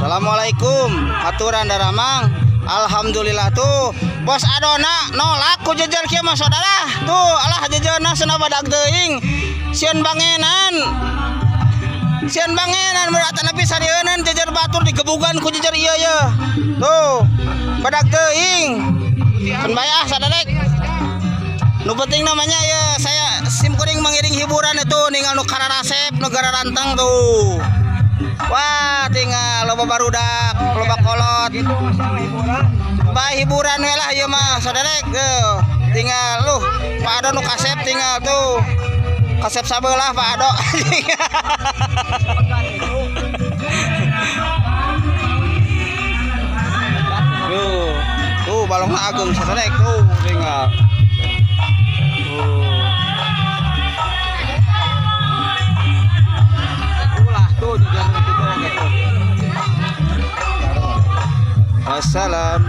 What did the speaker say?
Assalamualaikum. Aturan daramang. Alhamdulillah tuh. Bos Adona nolak ku jejer kieu mah, saudara. Tuh, alah jejerna cenah badag teuing. Sieun bangenan. Sieun bangenan berarti nabi sarieunan jejer batur digebugan ku jejer ieu ye. Tuh. Badag teuing. Keun bae ah, saderek. Nu penting namanya ya saya sim kuring mengiring hiburan itu ninggal nu kararasep nu garanteng tuh. Wah, tinggal loba barudak, loba kolot. Gitu masalah hiburan. Bae hiburan we lah ieu mah, saderek tuh. Tinggal lu Pak Ado nu kasep tinggal tuh. Kasep sabelah Pak Ado. Pegang itu. Tuh. Tuh balongna ageung, saderek, tuh tinggal. Tuh. Ulah tuh jajan itu gitu. Wassalam.